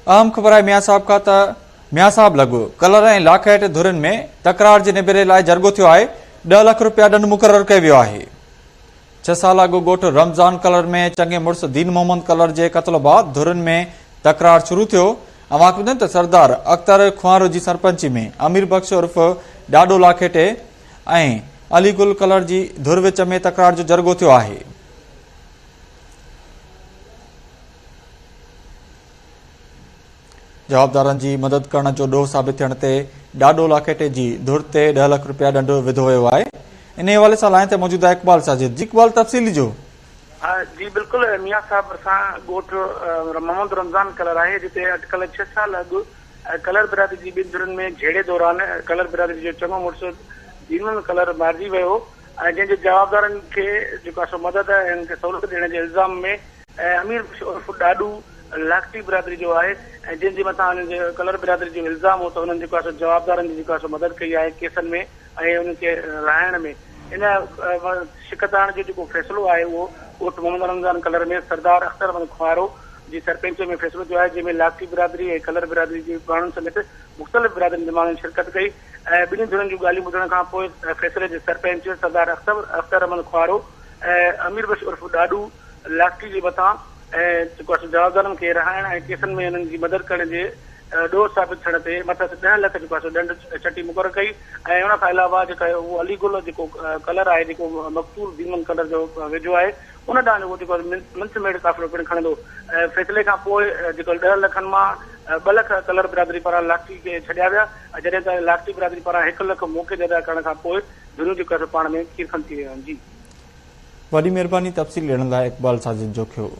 اهم خبر آهي ميان صاحب کان ته ميان صاحب لڳ ڪلر ۽ لاکيٽ ڌرين ۾ تڪرار جي نبيري لاء جرڳو ٿيو آهي، ڏهه لک رپيا ڏنڊ مقرر ڪيو ويو آهي. ڇهه سال اڳ ڳوٺ رمضان ڪلر ۾ چڱي مڙس دين محمد ڪلر جي قتل بعد ڌرين ۾ تڪرار شروع ٿيو. اوهان کي ٻڌايون ته سردار اختر خوانرو جي سرپنچي ۾ امير بخش عرف ڏاڏو لاکيٽي ۽ علي گل ڪلر جي ڌر وچ ۾ تڪرار جو جرڳو ٿيو آهي. جوابدارن جي مدد ڪرڻ جو ڏوهه ثابت ٿيڻ تي ڏاڏو لاکيٽي جي ڌر تي ڏهه لک رپيا ڏنڊ وڌو ويو آهي. انهي حوالي سان لائين تي موجود آهي اقبال ساجد. جي اقبال تفصيل ڏجو. جي بلڪل ميان صاحب ڀرسان ڳوٺ محمد رمضان ڪلر آهي جتي اٽڪل ڇهه سال اڳ ڪلر برادري جي ٻن ڌرين ۾ جهيڙي دوران ڪلر برادري جو چڱو مڙس دين محمد ڪلر مارجي ويو ۽ جنهن جي جوابدارن کي جيڪو آهي سو مدد ۽ انهن کي سهولت ڏيڻ جي الزام ۾ امير بخش عرف ڏاڏو لاکٽي برادري جو آهي ۽ جنهن جي مٿان انهن جي ڪلر برادري جو الزام هو ته انهن جيڪو آهي سو جوابدارن جي جيڪو آهي سو مدد ڪئي آهي ڪيسن ۾ ۽ انهن کي رهائڻ ۾ ان شڪتاڻ جو جيڪو فيصلو آهي اهو ڳوٺ محمد رمضان ڪلر ۾ سردار اختر احمد کوهارو جي سرپئنچي ۾ فيصلو ٿيو آهي جنهن ۾ لاکٽي برادري ۽ ڪلر برادري جي ماڻهن سميت مختلف برادرين جي ماڻهن شرڪت ڪئي ۽ ٻنهي ڌرين جون ڳالهيون ٻڌڻ کان پوء فيصلي جي سرپئنچ سردار اختر احمد کوهارو ۽ امير بخش عرف ڏاڏو لاکٽي جي مٿان ۽ جيڪو آهي سو جوابدارن کي رهائڻ ۽ ڪيسن ۾ انهن جي مدد ڪرڻ جي ڏوهه ثابت ٿيڻ تي مٿس ڏهه لک جيڪو آهي سو ڏنڊ چٽي مقرر ڪئي ۽ ان کان علاوه جيڪا اهو علي گل جيڪو ڪلر آهي جيڪو مقتول ديمن ڪلر جو ويجهو آهي ان ڏانهن اهو جيڪو منٿ ميڙ قافلو پڻ کڻندو. فيصلي کان پوء جيڪو ڏهه لکن مان ٻه لک ڪلر برادري پاران لاکٽي کي ڇڏيا ويا جڏهن ته لاکٽي برادري پاران هڪ لک موقعي تي ادا ڪرڻ کان پوء ڌريون جيڪو آهي سو پاڻ ۾ کير کنڊ ٿي ويون آهن. جي. وڏي مهرباني تفصيل ڏيڻ لاء اقبال ساجد جوکيو.